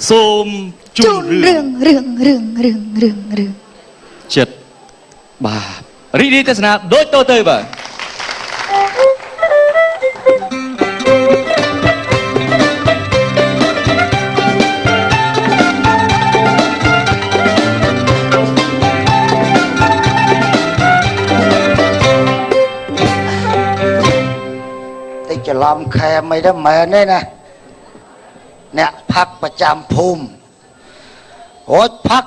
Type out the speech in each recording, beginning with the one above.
សូមជូ ជូ ន ន រឿង រឿងរឿងរឿងរឿងរឿងរឿង ចិត្តបាទរីករាយទស្សនាដូចតទៅបាទ តិចច្រឡំខែមអីទៅមែនទេណាអ្នកផឹកប្រចាំភូមិរួចផឹក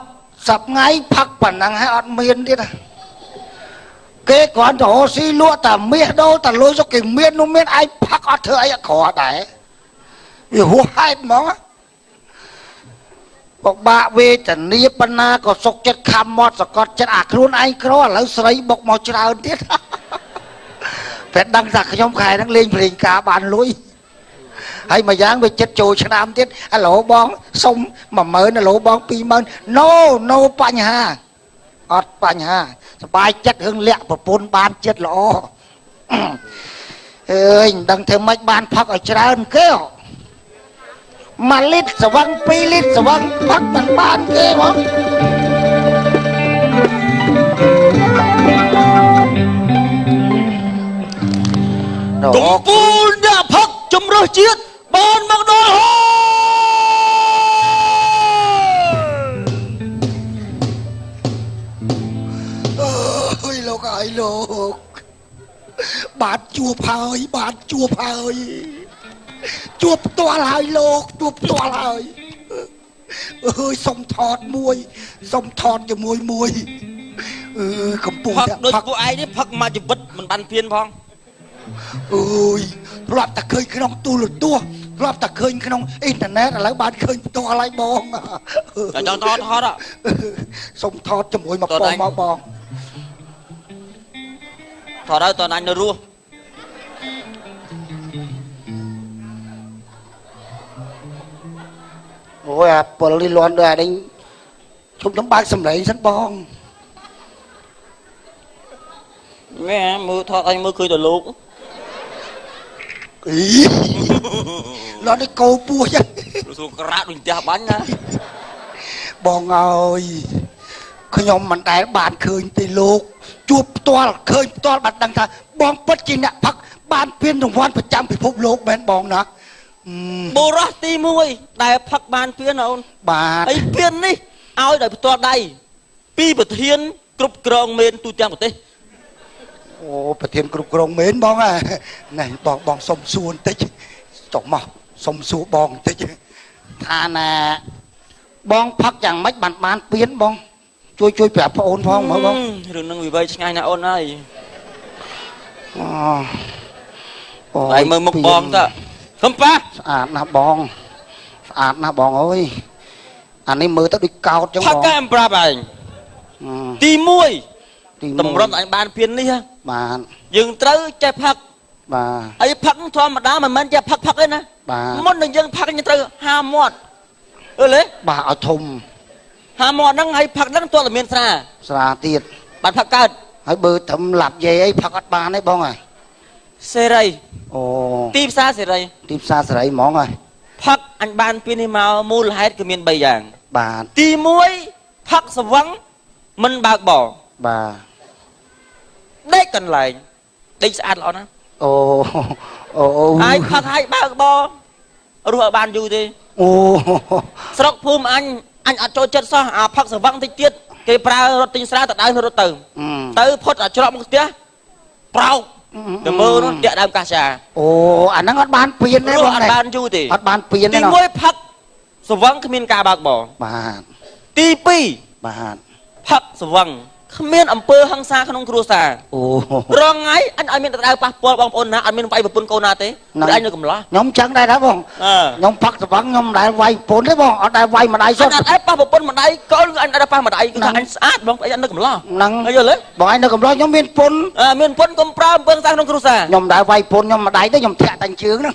សប្ងៃផឹកប៉ុណ្ណឹងហើយអត់មានទៀតណាគេគ្រាន់តែរកស៊ីលក់តែមាសដូរតែលុយសុកគេមាននោះមានឯងផឹកអត់ធ្វើអីអត់ក្រដែរវាហួសហេតុហ្មងបបាក់វេទនាប៉ុណ្ណាក៏សុកចិត្តខំមាត់សកត់ចិត្តអាខ្លួនឯងក្រឥឡូវស្រីបុកមកច្រើនទៀតតែដឹងថាខ្ញុំខែហ្នឹងលេងភ្លេងការបានលុយហើយមួយយ៉ាងវាចិត្តចូលឆ្នាំទៀតអាឡូបងសុំ10000អាឡូបង20000 no no បញ្ហាអត់បញ្ហាសบายចិត្តរឿងលាក់ប្រពន្ធបានចិត្តល្អអើយមិនដឹងធ្វើម៉េចបានផឹកឲ្យច្រើនគេ1លីត្រស្វឹង2លីត្រស្វឹងផឹកមិនបានគេហ្មង កំពូលអ្នកផឹកជំរើសជាតិបានមកដល់ហើយ អើយលោកអើយលោកបានជួបហើយបានជួបហើយជួបផ្ទាល់ហើយលោកជួបផ្ទាល់ហើយអើយសុំថតមួយសុំថតជាមួយមួយអឺកំពុង ផឹក តែ ដូច ផឹក ពួកឯងនេះផឹកមកជីវិតមិនបានពៀនផង អើយធ្លាប់តែឃើញក្នុងទូរទស្សន៍ធ្លាប់តែឃើញក្នុងអ៊ីនធឺណិតឥឡូវបានឃើញផ្ទាល់ហើយបង តែចង់ថតថត សុំថតជាមួយមកបងមកបង ថតហើយតើអញនៅរស់ អូយអាពលនេះលន់ដូចអានេះជុំខ្ញុំបើកសម្លេងសិនបង មែនមើលថតអញមើលឃើញតែលោក អីលន់នេះកោពោះចឹង សួរក្រាក់ដូចផ្ទះបាញ់ណា បងអើយខ្ញុំមិនដែលបានឃើញទេលោកជួបផ្ទាល់ឃើញផ្ទាល់បានដឹងថាបងពិតជាអ្នកផឹកបានពានរង្វាន់ប្រចាំពិភពលោកមែនបងណា បុរសទី1ដែលផឹកបានពៀនអូន បាទ ហើយពៀននេះឲ្យដោយផ្ទាល់ដៃពីប្រធានគ្រប់គ្រងមេនទូទាំងប្រទេស អូប្រធានគ្រប់គ្រងមែនបងណែបងបងសុំសួរបន្តិចចុះមកសុំសួរបងបន្តិចថាណាបងផឹកយ៉ាងម៉េចបានបានពៀនបងជួយជួយប្រាប់ប្អូនផងមើលបង រឿងនឹងវិវ័យឆ្ងាយណាស់អូនហើយ អូ ហើយមើលមុខបងតើកំប៉ះ ស្អាតណាស់បងស្អាតណាស់បងអើយអានេះមើលទៅដូចកោតចឹង ផឹ ប ក ង កែប្រាប់ឯងទី1តម្រុំអញបានពៀននេះ បាទ យើងត្រូវចេះផឹក បាទ ហើយផឹកធម្មតាមិនមែនចេះផឹកផឹកទេណា បាទ មុននឹងយើងផឹកយើងត្រូវហាមាត់អឺលេ បាទឲ្យធំ ហាមាត់ហ្នឹងហើយផឹកហ្នឹងទាល់តែមានស្រា ស្រាទៀត បានផឹកកើត ហើយបើត្រឹមឡាប់យាយអីផឹកអត់បានទេបងហ៎ សេរី អូ ទីផ្សារសេរី ទីផ្សារសេរីហ្មងហ៎ ផឹកអញបានពីនេះមកមូលហេតុគឺមាន3យ៉ាង បាទ ទី1ផឹកស្វឹងមិនបើកបរ បាទ ដេកកន្លែងដេកស្អាតល្អណាស់ អូអូអូ ហើយផឹកហើយបើកបររស់ឲ្យបានយូរទេ អូ ស្រុកភូមិអញអញអត់ចូលចិត្តសោះអាផឹកស្វឹងតិចទៀតគេប្រើរត់ទិញស្រាទៅដើមរត់ទៅទៅផុតអាច្រកមុខផ្ទះប្រោកទៅមើលនោះតាក់ដើមកាសា អូអាហ្នឹងអត់បានពៀនទេបង អត់បានយូរទេ អត់បានពៀនទេ ទី1ផឹកស្វឹងគ្មានការបើកបរ បាទ ទី2 បាទ ផឹកស្វឹងគ្មានអំពើហិង្សាក្នុងគ្រួសារ អូ រងថ្ងៃអញឲ្យមានដៅប៉ះពាល់បងប្អូនណាអត់មានវាយប្រពន្ធកូនណាទេព្រោះអញនៅកំឡោះ ខ្ញុំចឹងដែរណាបងខ្ញុំផឹកស្វឹងខ្ញុំមិនដែលវាយប្រពន្ធទេបងអត់ដែលវាយម្ដាយសុទ្ធ អត់ដែលប៉ះប្រពន្ធម្ដាយកូនអញអត់ដែលប៉ះម្ដាយគឺថាអញស្អាតបងអញនៅកំឡោះ ហ្នឹង យល់ទេ បងអញនៅកំឡោះខ្ញុំមានប្រពន្ធ មានប្រពន្ធកុំប្រើអំពើហិង្សាក្នុងគ្រួសារ ខ្ញុំមិនដែលវាយប្រពន្ធខ្ញុំម្ដាយទេខ្ញុំធាក់តែជើងហ្នឹង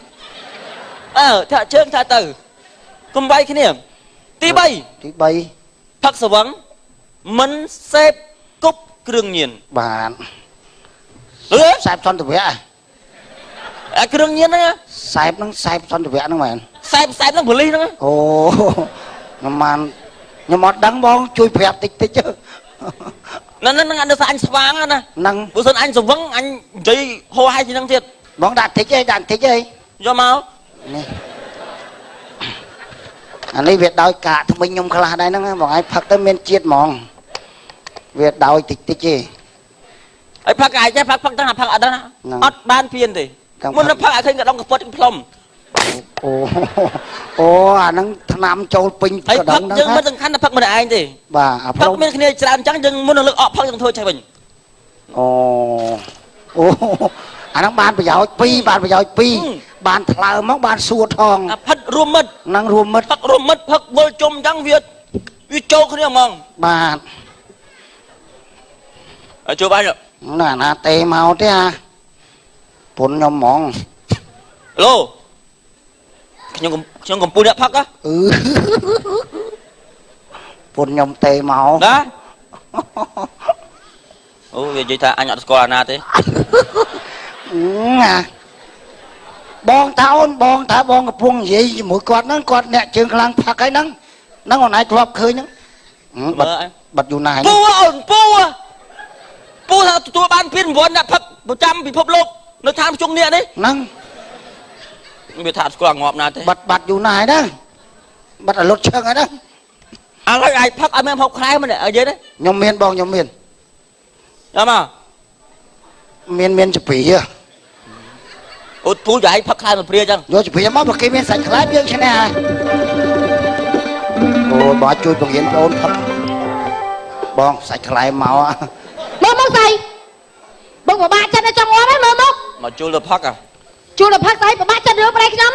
អើធាក់ជើងធាក់ទៅកុំវាយគ្នាទី3 ទី3 ផឹកស្វឹងមិនសេពគប់គ្រឿងញៀន បាទសែបសន្តិវៈ អាគ្រឿងញៀនហ្នឹង សែបហ្នឹងសែបសន្តិវៈហ្នឹងមែន ខ្សែខ្សែហ្នឹងប៉ូលីសហ្នឹង អូខ្ញុំបានខ្ញុំអត់ដឹងបងជួយប្រាប់តិចតិច ហ្នឹងហ្នឹងអានេះអញស្វាងណា ហ្នឹង បើសិនអញស្វឹងអញនិយាយហោហាយជាងហ្នឹងទៀត បងដាក់តិចអីដាក់តិចអី យកមក នេះអានេះវាដោយកាកថ្មិញខ្ញុំខ្លះដែរហ្នឹងបងឯងផឹកទៅមានជាតិហ្មងវាដោយតិចតិចទេ ហើយផឹកឯងចេះផឹកផឹកទៅផឹកអត់ដឹងអត់បានពៀនទេមុនផឹកឲ្យឃើញកដងកពុតផ្លុំ អូអូអាហ្នឹងថ្នាំចូលពេញកដងហ្នឹង យើងមិនសំខាន់ថាផឹកម្នាក់ឯងទេ បាទអា ផឹកមានគ្នាច្រើនអញ្ចឹងយើងមុននឹងលើកអកផឹកយើងធ្វើចេះវិញ អូអូអាហ្នឹងបានប្រយោជន៍ពីរបានប្រយោជន៍ពីរបានថ្លើមមកបានសួរថង អាផិតរួមមិត្ត ហ្នឹងរួមមិត្ត ផឹករួមមិត្តផឹកវិលជុំអញ្ចឹងវាចូលគ្នាហ្មង បាទ ហើយជួបអញ ណាណាទេមកទេអាពុនខ្ញុំហ្មង ឡូខ្ញុំកំពុះអ្នកផឹកហ៎ អឺពុនខ្ញុំទេមក ណាអូវានិយាយថាអញអត់ស្គាល់អាណាទេ ណាបងថាអូនបងថាបងកំពុងនិយាយជាមួយគាត់ហ្នឹងគាត់អ្នកជើងខ្លាំងផឹកហើយហ្នឹងហ្នឹងអូនឯងធ្លាប់ឃើញហ្នឹងបាត់យូរណាស់ ពូអូនពូពូថាទទួលបានពានរង្វាន់អ្នកផឹកប្រចាំពិភពលោកនៅឋានប្រជុំនេះនេះ ហ្នឹង វាថាស្គាល់ងាប់ណាទេ បាត់យូរណាស់ហើយណាបាត់ឲ្យលុតឈឹងហើយណា ឥឡូវឯងផឹកឲ្យមានហូបខ្លែមិននិយាយទេ ខ្ញុំមានបងខ្ញុំមាន យកមក មានចពី អូពូយកឯងផឹកខ្លែមកព្រាចឹង យកចពីមកបើគេមានសាច់ខ្លែយើងឈ្នះហើយអូបងជួយបង្រៀនបងអូនផឹកបងសាច់ខ្លែមក មើលមកស្អីបងពិបាកចិត្តចង់ងាប់ហើយមើលមក មកជួលទៅផឹក ជួលទៅផឹកស្អីពិបាកចិត្តរឿងប្តីខ្ញុំ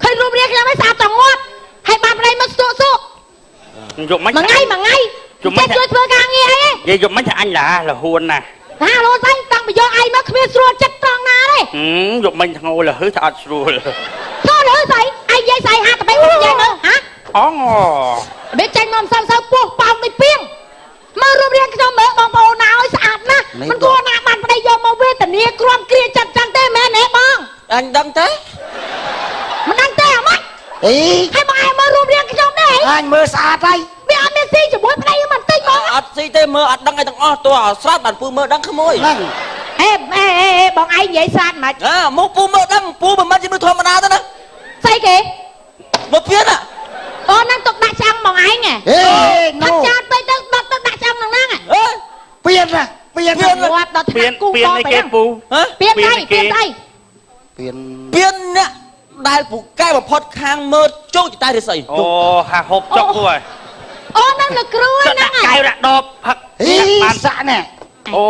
ឃើញរូបរាងខ្ញុំឲ្យស្អាតចង់ងាប់ហើយបានប្តីមកស្ទក់សុក យកមិន មួយថ្ងៃមួយថ្ងៃចេះជួយធ្វើការងារអី និយាយយកមិនថាអញឡាលហួនណា ណាលហួនស្អីតាំងពីយកឯងមកគ្មានស្រួលចិត្តត្រង់ណាទេ យកមិនធ្ងោលហឺថាអត់ស្រួល ស្រួលហឺស្អីឯងនិយាយស្អីហាទៅបីនិយាយមើលហា អង របៀបចាញ់មកមិនសូវពោះប៉ោងដូចពីងមើលរូបរាងខ្ញុំមើលបងប្អូនណាឲ្យស្អាតណាស់មិនគួរណាបានប្តីយកមកវេទនាគ្រាំគ្រាចិត្តចឹងទេមែនទេបង អញដឹងទេ មិនដឹងទេអាម៉េច អី ហើយបងឯងមើលរូបរាងខ្ញុំទេ អញមើលស្អាតហើយ វាអត់មានស៊ីជាមួយប្តីមិនតិចបង អត់ស៊ីទេមើលអត់ដឹងអីទាំងអស់តើស្រាតបានពូមើលដឹងក្មួយ ហ្នឹង អេអេបងឯងនិយាយស្រាតមិន អើមកពូមើលដឹងពូមិនមែនជាមនុស្សធម្មតាទេណា ស្អីគេ មកពៀន អូហ្នឹងទុកដាក់ឆ្អឹងបងឯងហ៎ ហេណូ អត់ចោលពេកទៅដុតទៅដាក់ឆ្អឹងហ្នឹងហ្នឹង អេ ពៀនណាពៀន ងាប់ដល់ ពៀន គូ ពៀន ក អីគេពូ ហ៎ ពៀនស្អីពៀនស្អី ពៀន ពៀនអ្នកដែលពូកែបំផុតខាងមើលជោគចតារិស័យ អូហាហូបចុកពូហើយ អូហ្នឹងលោកគ្រូហ្នឹង កែវដាក់ដបផឹក ហីសាក់ណែ អូ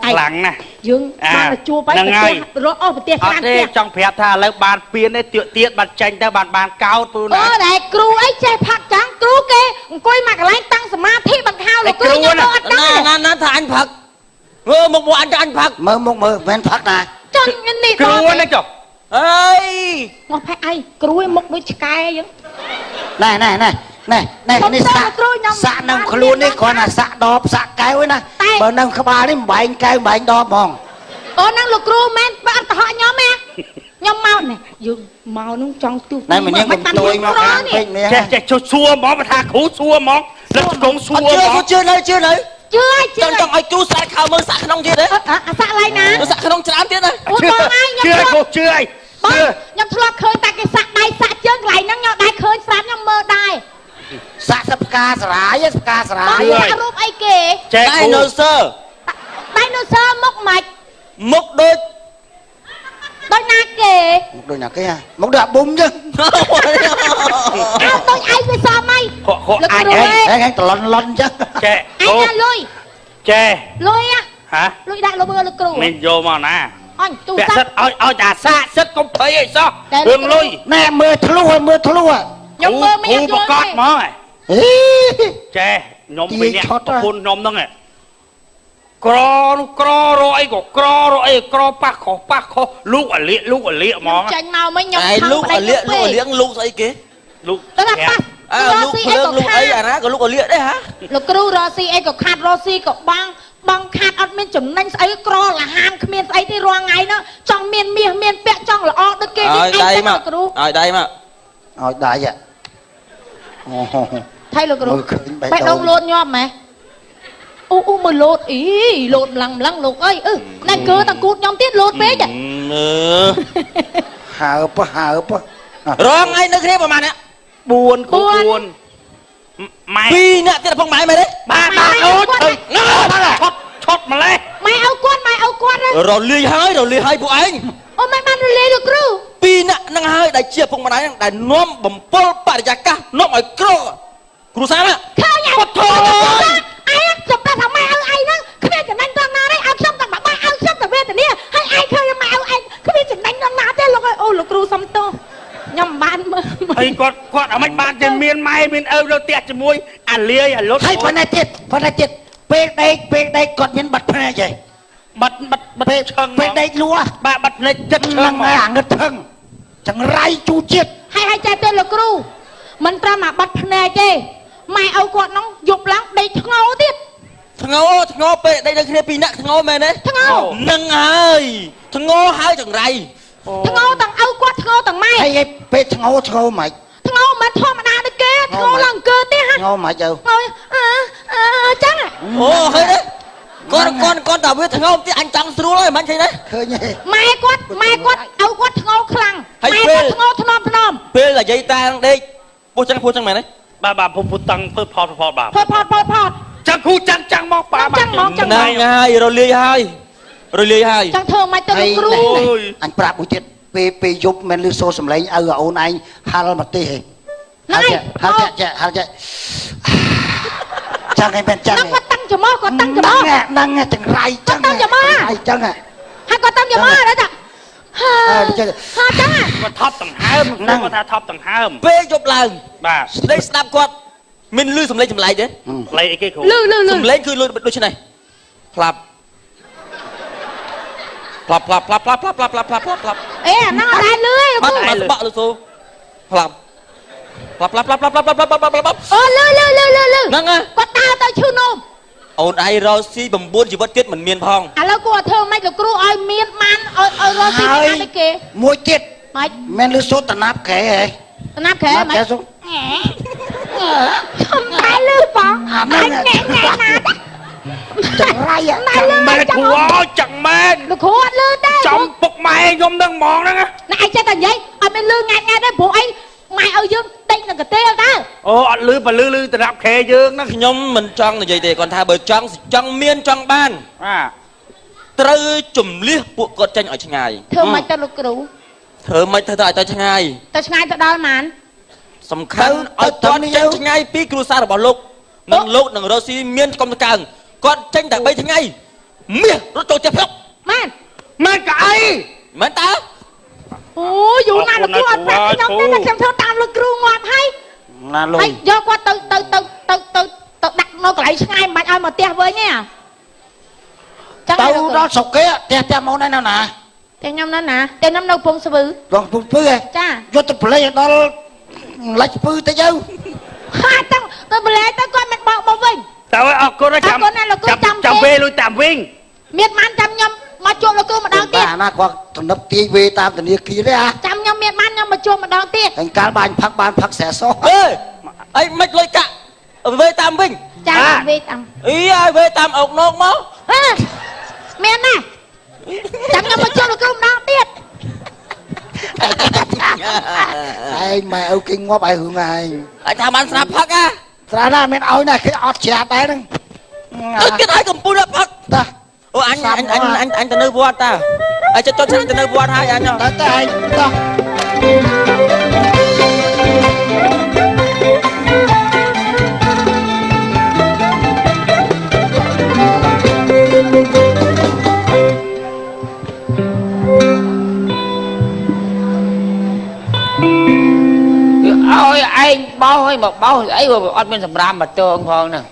ខ្លាំងណាស់ យើងបានទៅជួបហើយប្រទេសរកអស់ប្រទេស អត់ទេ ច្រើនផ្ទះ ចង់ប្រាប់ថាឥឡូវបានពៀនទេទៀតទៀតបានចាញ់ទៅបានបានកោតពូណា អូតែគ្រូអីចេះផឹកចឹងគ្រូគេអង្គុយមកកន្លែងតាំងសមាធិបង្ខោលោកគ្រូខ្ញុំអត់ដឹង ណាណាណាថាអញផឹកមើលមុខមកអញថាអញផឹក មើលមុខមើលមិនផឹកណា ចង់នេះ គ្រូហ្នឹងចុះ អើយ មកផែអីគ្រូឯងមុខដូចឆ្កែចឹង ណែណែណែណែណែនេះសាក់សាក់នឹងខ្លួននេះគ្រាន់តែសាក់ដបសាក់កែវឯណាបើនឹងក្បាលនេះមិនបែងកែវមិនបែងដបហ្មង អូហ្នឹងលោកគ្រូមែនបើអត់កុហកខ្ញុំទេខ្ញុំមកនេះយើងមកនឹងចង់ទូ ណែមនាងកុំទួយមកខាងពេកនេះ ចេះចេះចុះសួរហ្មងបើថាគ្រូសួរហ្មងលើកជង្គសួរ អត់ជឿ ហ្មង ជឿនៅជឿនៅ ជឿហើយជឿ ចង់ចង់ឲ្យគ្រូសាក់ខោមើលសាក់ក្នុងទៀតទេ អាសាក់ឡៃណា សាក់ក្នុងច្រើនទៀតណា អូបងឯង ជឿ ខ្ញុំ គ្រូជឿអី បងខ្ញុំធ្លាប់ឃើញតែគេសាក់ដៃសាក់ជើងកន្លែងហ្នឹងខ្ញុំដែរឃើញស្រាប់ខ្ញុំមើលដែរ សាក់សផ្កាសរាយសផ្កាសរា បង យ សាក់រូបអីគេ ចេះ ដៃណូស័រ ដៃណូស័រមុខម៉េច មុខដូច ដូចណាគេ មុខដូចណាគេហ่ะមុខដូចអាប៊ុំចឹង អើដូចឯងវាសមហី ខកខកអាច លោកគ្រូ ហី ហេត្រឡន់ឡន់ចឹង ចេះ ឯងណាលុយ ចេះ លុយ ហ៎ លុយដាក់លើមើលលោកគ្រូ មានយកមកណា អញទូ ពាក់ ស័ព្ទ សិតឲ្យឲ្យតាសាកសិតកុំភ័យអីសោះរឿងលុយ ណែមើលធ្លុះឲ្យមើលធ្លុះ ខ្ញុំមើលមិន គ្រូ យល់ ប្រកាសហ្មង ហី ចេះខ្ញុំពីអ្នកប្រពន្ធខ្ញុំហ្នឹងក្រនោះក្ររកអីក៏ក្ររកអីក្រប៉ះខុសប៉ះខុសលូកអាលៀកលូកអាលៀកហ្មង ចាញ់មកមិញខ្ញុំ ឯលូកអាលៀកលូកអាលៀកលូកស្អីគេ លូក ទៅថាប៉ះ អើលូកភ្លើងលូកអីអាណាក៏លូកអាលៀកដែរហា លោកគ្រូរកស៊ីអីក៏ខាត់រកស៊ីក៏បាំងបងខាត់អត់មានចំណេញស្អីក្រលហាមគ្មានស្អីទេរាល់ថ្ងៃហ្នឹងចង់មានមាសមានពាក់ចង់ល្អដូចគេ ឲ្យ នេះឯង ដៃមក គ្រូ ឲ្យដៃមក ឲ្យដៃអូ ថៃលោកគ្រូបេះដូងលោតញាប់ម៉េះអូអូមើលលោតអីលោតម្លឹងម្លឹងលោកអើយអឺណែកើតាគូតខ្ញុំទៀតលោតពេក ហើបហើប រងឯងនៅគ្នាប្រហែលអ្នក 4គូ4ម៉ែ 2អ្នកទៀតផងម៉ែមែនទេ បាទបាទអូឆុតឆុតម្លេះ ម៉ែឲ្យគាត់ម៉ែឲ្យគាត់ រលាយហើយរលាយហើយពួកឯង អូម៉ែបានរលាយលោកគ្រូ 2អ្នកនឹងហើយដែលជាពុកម្ដាយនឹងដែលនាំបំពល់បរិយាកាសនាំឲ្យក្រគ្រូសាណា ឃើញឯងឯងសម្រាប់ថាម៉ែឲ្យឯងហ្នឹងគ្មានចំណេញត្រង់ណាទេឲ្យខ្ញុំតែបាក់ឲ្យខ្ញុំតែវេទនាហើយឯងឃើញម៉ែឲ្យឯងគ្មានចំណេញត្រង់ណាទេលោកអើយអូលោកគ្រូសុំទោសខ្ញុំមិនបានមើល ហើយគាត់គាត់អាមិនបានជាមានម៉ែមានឪនៅផ្ទះជាមួយអាលាយអាលុត ហើយប៉ុណ្ណេះទៀតប៉ុណ្ណេះទៀតពេលដេកពេលដេកគាត់មានបាត់ភ្នែកហី បាត់បាត់បាត់ឆឹង ពេលដេកលក់ បាទបាត់ភ្នែកចិត្តឆឹង ហ្នឹងអាងឹតថឹងចង្រៃជូជាតិ ហើយហើយចេះទេលោកគ្រូមិនត្រឹមអាបាត់ភ្នែកទេម៉ែឲ្យគាត់ហ្នឹងយប់ឡើងដេកធ្ងោទៀត ធ្ងោធ្ងោពេលដេកនៅគ្នាពីរអ្នកធ្ងោមែនទេ ធ្ងោ នឹងហើយធ្ងោហើយចង្រៃ ធ្ងោទាំងឪគាត់ធ្ងោទាំងម៉ែ ហើយពេលធ្ងោធ្ងោមិន ធ្ងោមិនធម្មតាដូចគេធ្ងោឡើងអង្គើទេហ่ะ ធ្ងោមិនទៅ ធ្ងោអើអើចឹង អូហើយទេគាត់គាត់គាត់តែវាធ្ងោទៀតអញចង់ស្រួលហើយមិនឃើញទេ ឃើញទេ ម៉ែគាត់ម៉ែគាត់ឪគាត់ធ្ងោខ្លាំងម៉ែគាត់ធ្ងោថ្នមថ្នម ពេលនិយាយតានឹងដេកពោះចឹងពោះចឹងមែនទេ បាទបាទពុំពុតតឹងពើផតផតបាទ ផតផតផតផត ចឹងគ្រូចឹងចឹងមកបាទ ចឹងមកចឹង ហ្នឹងហើយរលាយហើយរលាយហើយ ចឹងធ្វើមិនទៅលោកគ្រូ អញប្រាប់មួយទៀតពេលពេលយប់មិនលឺសូរសំឡេងឪអូនឯងហល់មកទេហីហល់ហល់ចេះហល់ចេះចឹងឯងមែនចឹង ហ្នឹងគាត់តាំងច្រមុះគាត់តាំងច្រមុះ ហ្នឹងចង្រៃចឹង តាំងច្រមុះ ចឹង ហើយគាត់តាំងច្រមុះដល់តាហាចឹង គាត់ថប់ដង្ហើមគាត់ថាថប់ដង្ហើម ពេលយប់ឡើង បាទ ស្ដីស្ដាប់គាត់មានលឺសំឡេងចម្លែកទេ សំឡេងអីគេគ្រូ លឺលឺលឺ សំឡេងគឺលឺដូចនេះផ្លាប់ផ្លាប់ផ្លាប់ផ្លាប់ផ្លាប់ផ្លាប់ផ្លាប់ផ្លាប់ផ្លាប់ផ្លាប់ អេអាហ្នឹងអត់ដែរលឺទេ បាត់បាត់បាក់លឺសូផ្លាប់ផ្លាប់ផ្លាប់ផ្លាប់ផ្លាប់ផ្លាប់ផ្លាប់ផ្លាប់ផ្លាប់ អូលឺលឺលឺលឺលឺ ហ្នឹងហ៎ គាត់ដើរទៅឈឺនោម អូនឯងរកស៊ី9ជីវិតទៀតមិនមានផង ឥឡូវគួរធ្វើម៉េចលោកគ្រូឲ្យមានបានឲ្យឲ្យរកស៊ីបានដូចគេ មួយទៀត ម៉េច មិនលឺសូរតំណាប់ក្រែហ៎ តំណាប់ក្រែម៉េចខ្ញុំតែលឺបង អាហ្នឹង ណែណែណា ចង្រៃ តែលឺ មែនគ្រូអើយចឹងមែន លោកគ្រូអត់លឺទេ ចំពុកម៉ែខ្ញុំនឹងហ្មងហ្នឹង ណែឯងចេះតែនិយាយអត់មានលឺង៉ែតង៉ែតទេព្រោះអីម៉ែឲ្យយើងដេកនឹងកទេលតើ អូអត់លឺបើលឺលឺតំណាប់ខេយើងហ្នឹង ខ្ញុំមិនចង់និយាយទេគាត់ថាបើចង់ចង់មានចង់បាន បាទ ត្រូវជំលះពួកគាត់ចេញឲ្យឆ្ងាយ ធ្វើម៉េចទៅលោកគ្រូ ធ្វើម៉េចធ្វើទៅឲ្យទៅឆ្ងាយ ទៅឆ្ងាយទៅដល់ម៉ាន សំខាន់ឲ្យគាត់ចេញឆ្ងាយពីគ្រួសាររបស់លោកនិងលោកនិងរ៉ូស៊ីមានកុំតកើងគាត់ចេញតែ3ថ្ងៃមាសរត់ចូលផ្ទះផ្លុក ម៉ាន មែនកអី មែនតើ អូយូរណាស់លោកគ្រូអត់ប្រាប់ខ្ញុំទេតែខ្ញុំធ្វើតាមលោកគ្រូងាប់ហើយ ណាលុយ ហើយយកគាត់ទៅទៅទៅទៅទៅទៅដាក់នៅកន្លែងឆ្ងាយមិនបាច់ឲ្យមកផ្ទះវិញទេចឹង ទៅដល់ស្រុកគេផ្ទះផ្ទះមកនៅណាណា ផ្ទះខ្ញុំនៅណាផ្ទះខ្ញុំនៅពងស្ពឺ ដល់ពងស្ពឺហ៎ ចា យកទៅប្លែកឲ្យដល់លិចស្ពឺតិចទៅ ហាទៅទៅប្លែកទៅគាត់មិនបកមកវិញ ទៅអរគុណចាំចាំវេលុយតាមវិញ មានបានចាំខ្ញុំមកជួបលោកគ្រូម្ដងទៀត បាទណាគាត់ទំនឹកទាយវេតាមធនាគារទេអា ចាំខ្ញុំមានបានខ្ញុំមកជួបម្ដងទៀត ហើយកាលបានផឹកបានផឹកស្រែសោះ អេអីមិនលុយកាក់វេតាមវិញ ចាវេតាម អីឲ្យវេតាមអុកណកមក មានណាចាំខ្ញុំមកជួបលោកគ្រូម្ដងទៀត ឯងម៉ែឪគេងាប់ឲ្យរឿងឯង អញថាបានស្រាប់ផឹកអា ស្រាប់ណាមានឲ្យណាគេអត់ច្រាបដែរហ្នឹង ទៅគេឲ្យកំពុះដល់ផឹក តា អូអញអញអញអញអញទៅនៅវត្តតាអញចិត្តចុចឆ្នាំទៅនៅវត្តហើយអញ ទៅទៅឯងតោះ ឲ្យឯងបោសឲ្យមកបោសអីអត់មានសម្រាមមកតងផងហ្នឹង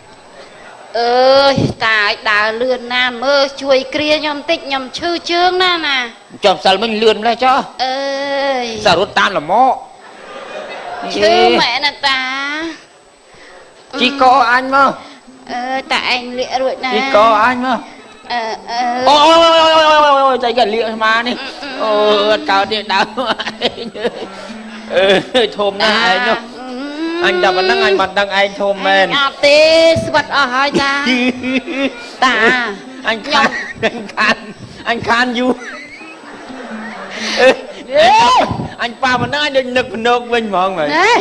អើយតាឲ្យដើរលឿនណាមើលជួយគ្រាខ្ញុំតិចខ្ញុំឈឺជើងណាណា ចុះសិលមិញលឿនម្លេះចុះ អើយ សារត់តាមលមក ឈឺមែនណាតា ជីកអញមក អើតាឯងលាករួចណា ជីកអញមក អឺ អូអូយចៃគេលាកស្មានេះអូអត់កើតទេដើមឯង អឺធំណាស់ឯងនោះអញដល់ប៉ុណ្ណឹងអញមិនដឹងឯងធំមែន អត់ទេស្វិតអស់ហើយតាតា អញខានអញខានយូរអញប៉ាប៉ុណ្ណឹងអញដូចនឹកភ្នោកវិញហ្មងមែន ណែ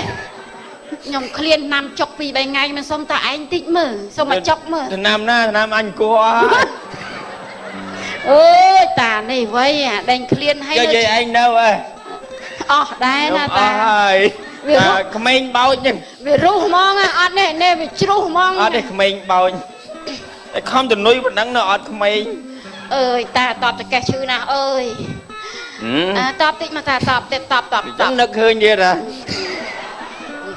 ខ្ញុំឃ្លានឆ្នាំចុក2 3ថ្ងៃមិនសុំតាឯងតិចមើលសុំមកចុកមើល ឆ្នាំណាឆ្នាំអញគួរអស់ អើយតានេះវៃអាដេញឃ្លានហើយ និយាយឯងនៅអើ អស់ដែរណាតា អស់ហើយក្មេងបោចហ្នឹង វារុះហ្មងអត់នេះនេះវាជ្រុះហ្មង អត់ទេក្មេងបោចតែខំតនុយប៉ុណ្ណឹងនៅអត់ក្មេង អើយតាតបតកេះឈឺណាស់អើយអើតបតិចមកតាតបទៀតតបតប តបនឹកឃើញទៀតហ៎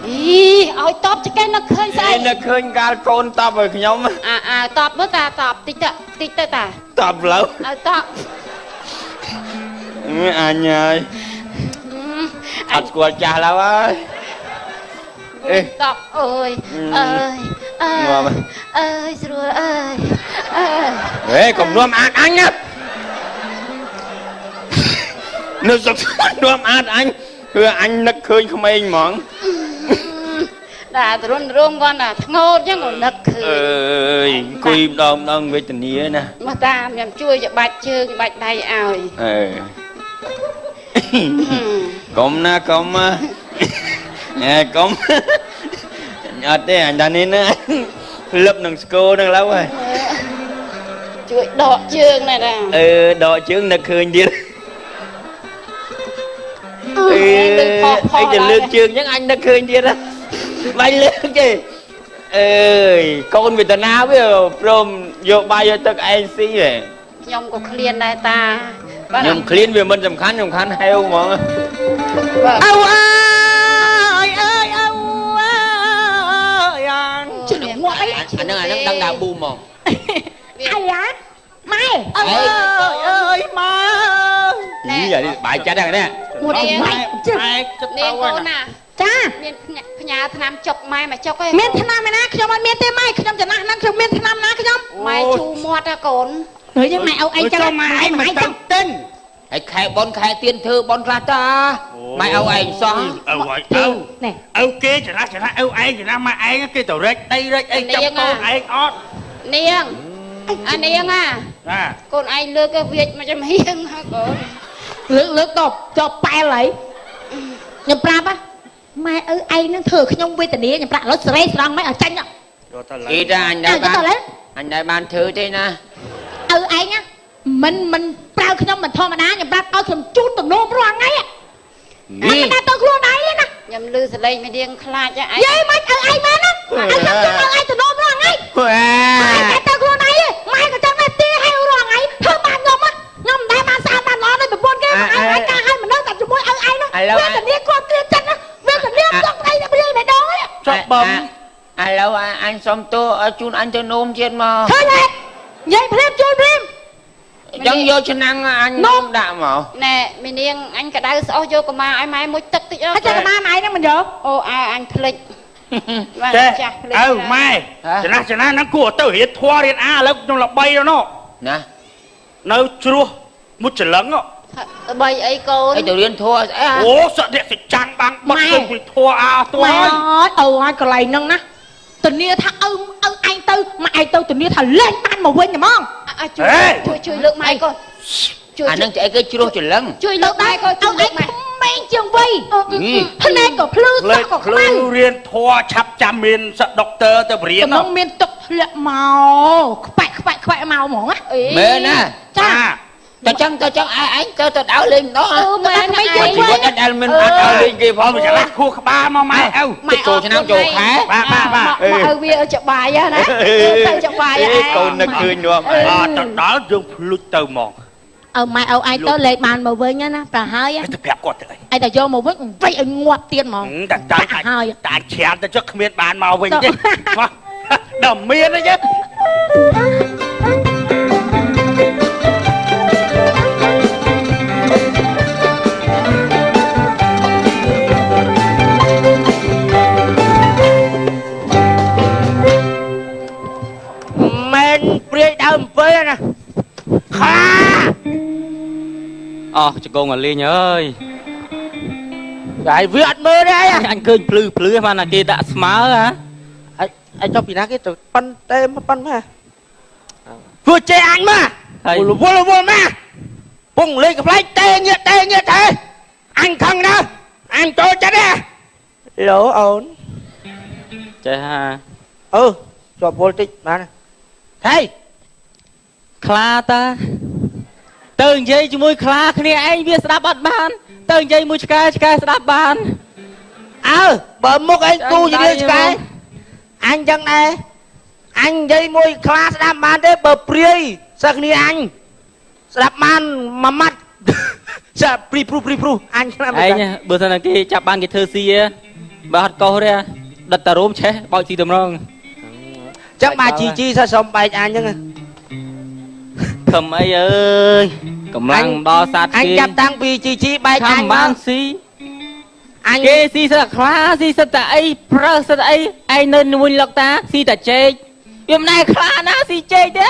អីឲ្យតបចកេះនឹកឃើញស្អី នឹកឃើញកាលកូនតបឲ្យខ្ញុំ អាអាតបមើលតាតបតិចទៅតិចទៅតា តបលើ ឲ្យតប អញហើយអត់ស្គាល់ចាស់ឡើយហើយ អេតបអើយអើយអើយអើយស្រួលអើយអើយ ហេកុំនាំអាតអញណានៅសុខនាំអាតអញគឺអញនឹកឃើញក្មេងហ្មង តាទរុនរងគាត់ណាធ្ងោតចឹងក៏នឹកឃើញ អើយអង្គុយម្ដងម្ដងវេទនាណា មកតាមខ្ញុំជួយច្បាច់ជើងច្បាច់ដៃឲ្យ អើកុំណាកុំណាអេកុំអត់ទេអញថានេះណាលឹបនឹងស្គរនឹងឡើយហើយ ជួយដកជើងណែតា អឺដកជើងនឹកឃើញទៀត អឺអីទៅលើកជើងចឹងអញនឹកឃើញទៀតណាបាញ់លើកទេអើយកូនវេទនាវាព្រមយកបាយយកទឹកឯងស៊ីហ៎ ខ្ញុំក៏ឃ្លានដែរតា ខ្ញុំឃ្លានវាមិនសំខាន់សំខាន់ហេវហ្មង អៅអើយអើយអៅអើយអានជិះងាប់អី អាហ្នឹងអាហ្នឹងដឹងដល់ប៊ូហ្មង អាយ៉ាម៉ែអើយអើយម៉ែ នេះបាយចិត្តហ្នឹងនេះ មួយម៉ែ ជិះចិត្ត នាងកូនណា ចា មានផ្ញើថ្នាំចុកម៉ែមកចុកឯង មានថ្នាំឯណាខ្ញុំអត់មានទេម៉ែខ្ញុំចំណាស់ហ្នឹងខ្ញុំមានថ្នាំណាខ្ញុំ ម៉ែជូរមាត់ហ៎កូន ហើយយើងម៉ែឪឯងចឹង ម៉ែឯងមិនទៅទិញ ហើយខែប៉ុនខែទៀនធ្វើប៉ុនខ្លះតាម៉ែឪឯងសោះ ឪឲ្យឪ នេះ ឪគេចំណាស់ចំណាស់ឪឯងចំណាស់ម៉ែឯងគេទៅរែកដីរែកអីចាប់កូនឯងអត់ នាងអានាងអា ណា កូនឯងលើកវាចមកចំហៀងហ៎កូន លើកលើកតបប៉ែលហើយខ្ញុំប្រាប់ហ៎ម៉ែឪឯងនឹងធ្វើខ្ញុំវេទនាខ្ញុំប្រាប់ឥឡូវស្រេស្រង់ម៉ែឲ្យចាញ់ គេតាអញដែរបានអញដែរបានធ្វើទេណា ឪឯងណាមិនប្រើខ្ញុំមិនធម្មតាខ្ញុំប្រាប់ឲ្យខ្ញុំជូនទំនោររាល់ថ្ងៃមិនណាទៅខ្លួនឯងណា ខ្ញុំលឺសលេងមួយរៀងខ្លាចឯង យាយមិនឪឯងមែនណាឲ្យខ្ញុំជូនឪឯងទំនោររាល់ថ្ងៃតែទៅខ្លួនឯងម៉ែក៏ចឹងដែរទាឲ្យរាល់ថ្ងៃធ្វើបានខ្ញុំខ្ញុំមិនដែលបានស្អាតបានល្អដូចប្រពន្ធគេឯងការឲ្យមនុស្សតែជាមួយឪឯងនោះវេទនាគាត់គ្រាចិត្តណាវេទនាចង់ប្តីតែព្រាយម្ដង ចប់បំ ឥឡូវអញសុំទោសជូនអញទៅនោមទៀតមក ឃើញទេនិយាយភ្លាមជូនភ្លាម អញ្ចឹងយកឆ្នាំងអញនោមដាក់មក ណែមីនាងអញក្តៅស្អុះយកកម្មាឲ្យម៉ែមួយទឹកតិច ហើយចាំកម្មាម៉ែហ្នឹងមិនយក អូអើអញភ្លេច ចេះឪម៉ែចំណាស់ចំណាស់ហ្នឹងគួរទៅរៀនធွာរៀនអាឥឡូវខ្ញុំល្បីដល់នោះ ណា នៅជ្រោះមុជច្រឡឹង ល្បីអីកូន អីទៅរៀនធွာស្អី អូសក់អ្នកសិចាំងបាំងបត់ទៅពីធွာអាអស់ ម៉ែអើហើយកន្លែងហ្នឹងណាធានាថាឪឪឯងទៅម៉ែឯងទៅធានាថាលែងបានមកវិញហ្មង ជួយជួយលើកម៉ែកូន ជួយអានឹងអីគេជ្រោះច្រឡឹង ជួយលើកម៉ែកូនជួយលើកម៉ែ ក្មេងជាងវ័យភ្នែកក៏ភ្លឺសក់ក៏ខ្មៅ រៀនធွာឆាប់ចាំមានសក់ដុកទ័រទៅរៀន កំងមានទឹកធ្លាក់មកខ្បែកខ្បែកខ្បែកមកហ្មងណា មែនណា ចា តើចឹងតើចឹងឯងទៅទៅដើរលេងម្ដង អឺមែនឯង ជីវិតអត់ដែលមិនអត់ដើរលេងគេផង ច្រឡះខួរក្បាលមកម៉ែឪ ម៉ែចូលឆ្នាំចូលខែ បាទបាទបាទ មកឪវាចបាយណាទៅចបាយឯង កូននឹកឃើញនាំ អត់ទៅដល់យើងភ្លុចទៅហ្មង ឪម៉ែឪឯងទៅលេងបានមកវិញណាប្រហើយ ទៅប្រាប់គាត់ទៅអី ឯងតែយកមកវិញវាយឲ្យងាប់ទៀតហ្មង តែតែតែច្រានទៅចុះគ្មានបានមកវិញទេមកដល់មានទេ មែនព្រាយដើមអំពើណា ខា អស់ជង្គង់អាលីងអើយ ហើយវាអត់មើលទេអី អញឃើញភ្លឺភ្លឺបានតែគេដាក់ស្មើហ៎ អញចុះពីណាគេទៅប៉ិនទេប៉ិនមកធ្វើចេះអញមកវល់វល់មកពងលេខកំ pl ែងទេញាទេញាទេអញខឹងណាស់អញចូលចិត្តទេឡូអូន ចេះហា អឺជាប់វល់តិចបានហេ ខ្លាតាទៅនិយាយជាមួយខ្លាគ្នាឯងវាស្ដាប់អត់បានទៅនិយាយមួយឆ្កែឆ្កែស្ដាប់បាន អើបើមុខឯងគូជារឿងឆ្កែអញចឹងដែរអញនិយាយមួយខ្លាស្ដាប់បានទេបើព្រាយសិស្សគ្នាអញស្ដាប់បានមួយម៉ាត់ចាព្រីព្រុសព្រីព្រុសអញស្ដាប់ ឯងបើសិនតែគេចាប់បានគេធ្វើស៊ីបើអត់កោសទេដិតតារោមឆេះបោចស៊ីតម្រង ចឹងបាទជីជីសោះសុំបែកអញហ្នឹង ខំអីអើយកម្លាំងដល់សត្វ គេអញចាប់តាំងពីជីជីបែកអញ បានស៊ីអញគេស៊ីសិតខ្លាស៊ីសិតតែអីប្រើសិតអីឯងនៅមួយលុកតាស៊ីតែចេកវាមិនដែរខ្លាណាស៊ីចេកទេ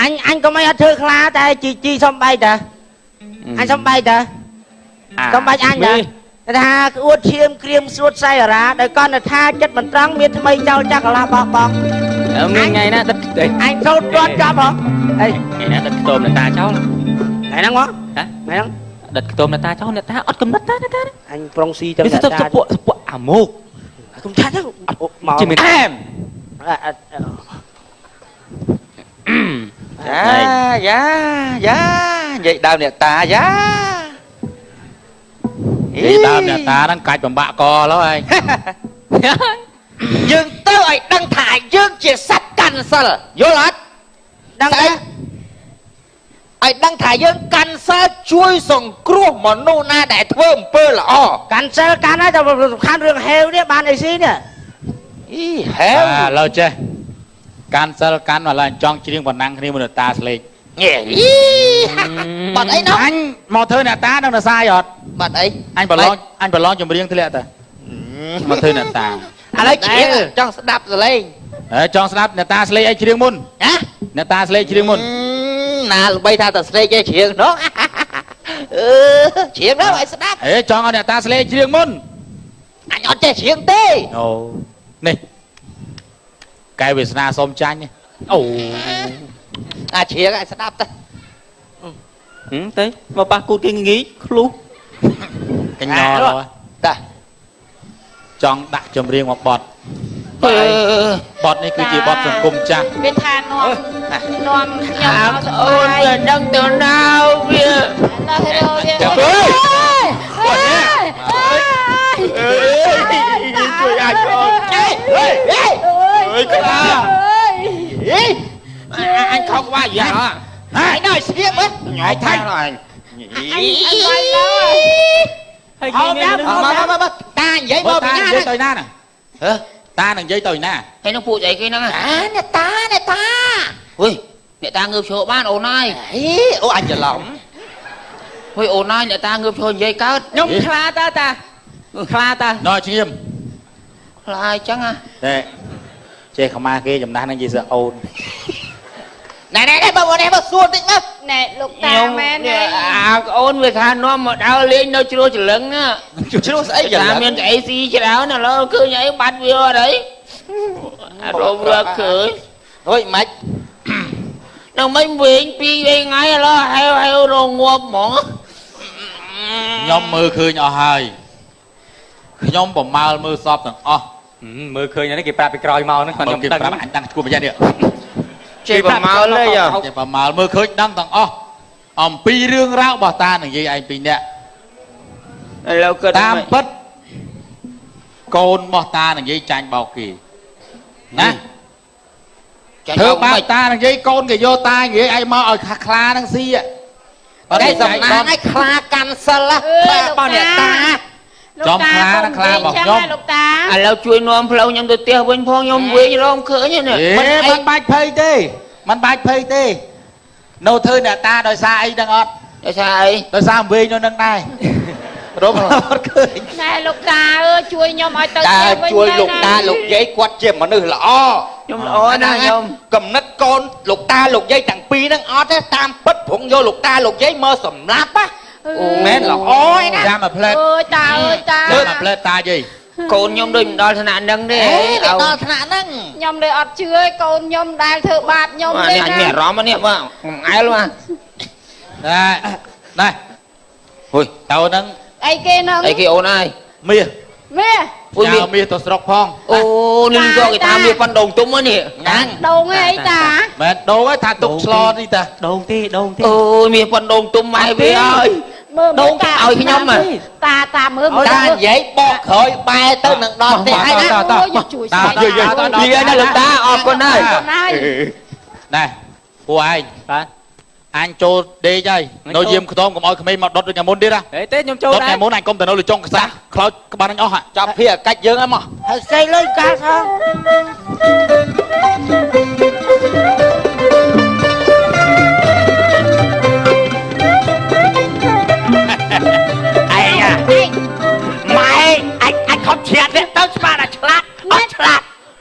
អញអញក៏មិនអត់ធ្វើខ្លាតែជីជីសុំបែកតាអញសុំបែកតាសុំបែកអញតាថាក្អួតឈាមក្រៀមស្រួតសៃអារាដោយកណ្ណថាចិត្តមិនត្រង់មានថ្មីចោលចាក់កលាបោះបង មានថ្ងៃណាដិត អញសូត្រទាន់ចប់ហ៎អី ថ្ងៃណាដិតខ្ទមអ្នកតាចោល ថ្ងៃហ្នឹងហ៎ថ្ងៃហ្នឹង ដិតខ្ទមអ្នកតាចោលអ្នកតាអត់កំណត់តាអ្នកតា អញប្រុងស៊ីទៅអ្នកតា ពួកពួកអាមុក កុំឆាត់ទៅមក ជាមានអែម យ៉ាយ៉ាយ៉ានិយាយដើមអ្នកតាយ៉ា និយាយដើមអ្នកតាហ្នឹងកាច់បំបាក់កឡើយឯង យើងទៅឲ្យដឹងថាយើងជាសត្វកាន់សិលយល់អត់ដឹងអីឲ្យដឹងថាយើងកាន់សិលជួយសង្គ្រោះមនុស្សណាដែលធ្វើអំពើល្អ កាន់សិលកាន់ហើយតែសំខាន់រឿងហេវនេះបានអីស៊ីនេះ អីហេវ ឥឡូវចេះកាន់សិលកាន់ឥឡូវចង់ច្រៀងប៉ុណ្ណឹងគ្នាមួយតាស្លេក ញ៉េបាត់អីណោះ អញមកធ្វើអ្នកតានឹងរសាយអត់ បាត់អី អញប្រឡងអញប្រឡងចម្រៀងធ្លាក់តាមកធ្វើអ្នកតា ឥឡូវច្រៀងចង់ស្ដាប់សលេង ហេចង់ស្ដាប់អ្នកតាស្លេកអីច្រៀងមុន ណា អ្នកតាស្លេកច្រៀងមុន ណាល្បីថាតែស្លេកឯងច្រៀងនោះអឺច្រៀងនោះឲ្យស្ដាប់ អេចង់ឲ្យអ្នកតាស្លេកច្រៀងមុន អញអត់ចេះច្រៀងទេ អូនេះកែវាសនាសុំចាញ់អូ អាច្រៀងឲ្យស្ដាប់ទៅ ទៅមកប៉ះគូតគេងីឃ្លុះ កញ្ញល់ តា ចង់ដាក់ចម្រៀងមកបត់បត់នេះគឺជាបត់សង្គមចាស់ វាថានាំនាំខ្ញុំមកស អូន បាយ វាដឹងទៅណាវា ដល់រវា ចាំអើយ ជួយអាចបងហេហេ អើយខ្លា អីអញខកว่าយ៉ាហ៎ណ៎ស្ងៀមហ៎ ញ៉ៃថៃ អញ អញវាយលើ ហើយគេមាន មកមកមកតានិយាយមកពីណា និយាយទៅណាណា ហ៎ តានឹងនិយាយទៅណា ហើយនឹងពួកស្អីគេហ្នឹង អាអ្នកតាអ្នកតា ហុយអ្នកតាងើបឈរបានអូនហើយ ហេអូអញច្រឡំ ហុយអូនហើយអ្នកតាងើបឈរនិយាយកើត ខ្ញុំខ្លាតាតាខ្លាតា ណ៎ឈៀម ខ្លាអញ្ចឹងហ៎ តែចេះខ្មាស់គេចំណាស់នឹងនិយាយសើអូន ណែណែណែបងណែមកសួរតិចមក ណែលោកតាមែនទេ អាអូនវាថានាំមកដើរលេងនៅជ្រោះច្រឡឹងណា ជ្រោះស្អី ថាមានស្អីស៊ីច្រើនឥឡូវឃើញអីបាត់វាអត់អីអារម្មណ៍វាឃើញ ហុយម៉េច នៅមិនវិញពីរថ្ងៃឥឡូវហេវហេវរងងាប់ហ្មង ខ្ញុំមើលឃើញអស់ហើយខ្ញុំប្រមាលមើលសពទាំងអស់ មើលឃើញនេះគេប្រាប់ពីក្រោយមកហ្នឹង ខ្ញុំគេប្រាប់អញតាំងឈួប្រយ័ត្ននេះ ចេះប្រមាលទេ ចេះប្រមាលមើលឃើញដឹងទាំងអស់អំពីរឿងរ៉ាវរបស់តានឹងយាយឯងពីរនាក់ ឥឡូវគិត តាមពិតកូនរបស់តានឹងយាយចាញ់បោកគេណាធ្វើបាបតានឹងយាយកូនគេយកតានិយាយឯងមកឲ្យខ្លានឹងស៊ី អត់សំណាងឲ្យខ្លាកាន់សិលខ្លារបស់អ្នកតា ចំខ្លានឹងខ្លារបស់ខ្ញុំ លោកតា ឥឡូវជួយនាំផ្លូវខ្ញុំទៅផ្ទះវិញផងខ្ញុំវិញរងឃើញនេះ មិនបាច់ភ័យទេមិនបាច់ភ័យទេនៅធ្វើអ្នកតាដោយសារអីដឹងអត់ ដោយសារអី ដោយសារវិញនៅនឹងដែររកអត់ឃើញ ណែលោកតាអើយជួយខ្ញុំឲ្យទៅផ្ទះវិញ ជួយលោកតាលោកយាយគាត់ជាមនុស្សល្អ ខ្ញុំល្អណាស់ខ្ញុំ កំណត់កូនលោកតាលោកយាយទាំងពីរហ្នឹងអត់ទេតាមពិតព្រងយកលោកតាលោកយាយមកសម្លាប់ណា មែនល្អឯណា ចាំមកផ្លែត អើយតាអើយតា ចាំមកផ្លែតតាយាយក ូនខ្ញុំដូចមិនដល់ថ្នាក់ហ្នឹងទេ អេដល់ថ្នាក់ហ្នឹង ខ្ញុំដូចអត់ជឿឯកូនខ្ញុំដែលធ្វើបាបខ្ញុំទេ ណានេះអញមានអារម្មណ៍នេះបាទអែលបាទ ណែណែ ហុយ តើហ្នឹង អីគេហ្នឹង អីគេអូនអើយ មាស មាស អូយមាស មាសទៅស្រុកផង អូនេះក៏គេថាមាសប៉ុនដងទុំហ្នឹងនេះ ហ្នឹង ដងអីតា មែនដងហើយថាទុកឆ្លនេះតា ដងទេដងទេ អូយមាសប៉ុនដងទុំម៉ែវាអើយ មើល ដងគេឲ្យខ្ញុំ តាតាមើល តានិយាយបកក្រោយបែរទៅនឹងដល់ផ្ទះហើយណា ត ជួយ តា និយាយណាលោកតាអរគុណហើយ ណែពួកឯង បាទ អញចូលដេកហើយនៅយាមខ្ទមកុំឲ្យក្មេងមកដុតដូចថ្ងៃមុនទៀតណា អេទេខ្ញុំចូល ដុតថ្ងៃមុនអញកុំទៅនៅលើចុងខ្សះខ្លោចក្បាលអញអស់ ចាប់ភាកាច់យើងហ្នឹងមក ហើយស្អីលុយកាលសោះ ឯងម៉ែអញអញខំជ្រាបនេះទៅស្មានតែឆ្លាតអត់ឆ្លាត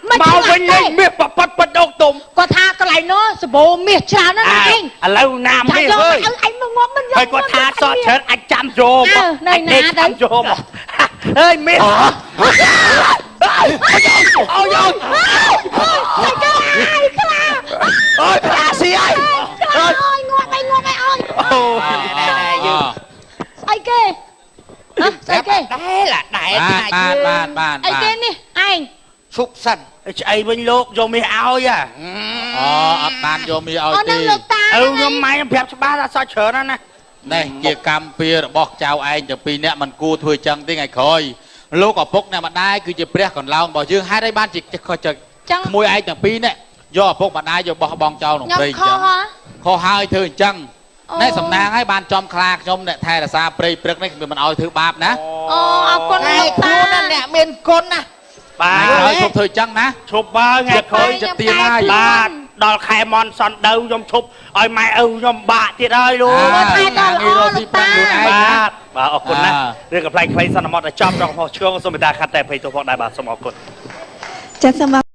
មកវិញលេងមាសប៉ប៉ិតប៉ិតដងទុំ គាត់ថាកន្លែងនោះសបោមាសច្រើនណាស់ឯង ឥឡូវណាមាស អើយឯងមកងាប់មិនយក ហើយគាត់ថាសតច្រើនអាចចាំយកមក នៅណាទៅ យកមកអើយមាសអូយអូយ អូយខ្លា អូយខ្លាស៊ីហើយ អូយងាប់អីងាប់អីអូយ អូ ណែយើង ស្អីគេហ៎ស្អីគេ ដែលដែល ថាបានបានបាន អីគេនេះឯង ឈប់សិន ឆ្អីវិញលោកយកមាសឲ្យ អូអត់បានយកមាសឲ្យទេ អឺខ្ញុំម៉ែខ្ញុំប្រាប់ច្បាស់ថាសក់ច្រើនណាស់ណា នេះជាកម្មពៀរបស់ចៅឯងទាំងពីរនាក់មិនគួរធ្វើចឹងទេថ្ងៃក្រោយលោកឪពុកអ្នកម្ដាយគឺជាព្រះកន្លោងរបស់យើងហេតុអីបានជាខុសចឹងក្មួយឯងទាំងពីរនាក់យកឪពុកម្ដាយយកបោះបង់ចោលក្នុងព្រៃចឹងខុសហើយធ្វើអញ្ចឹងនេះសំណាងហើយបានចំខ្លាខ្ញុំអ្នកថែរក្សាព្រៃព្រឹកនេះខ្ញុំមិនឲ្យធ្វើបាបណា អូអរគុណលោកតា អ្នកមានគុណណា បាទ ហើយឈប់ធ្វើចឹងណា ឈប់បើថ្ងៃក្រោយ ចិត្តទៀនហើយ បាទដល់ខែមនសនដូវខ្ញុំឈប់ឲ្យម៉ែឪខ្ញុំបាក់ទៀតហើយលោក ខែដល់ល្អលោកតា បាទបាទអរគុណណាស់រឿងកំប្លែងខ្លីសន្មតតែចំដល់កំហុសឆ្គងសូមមេត្តាខាត់តែភ័យទោសផងដែរបាទសូមអរគុណ ចាសសូម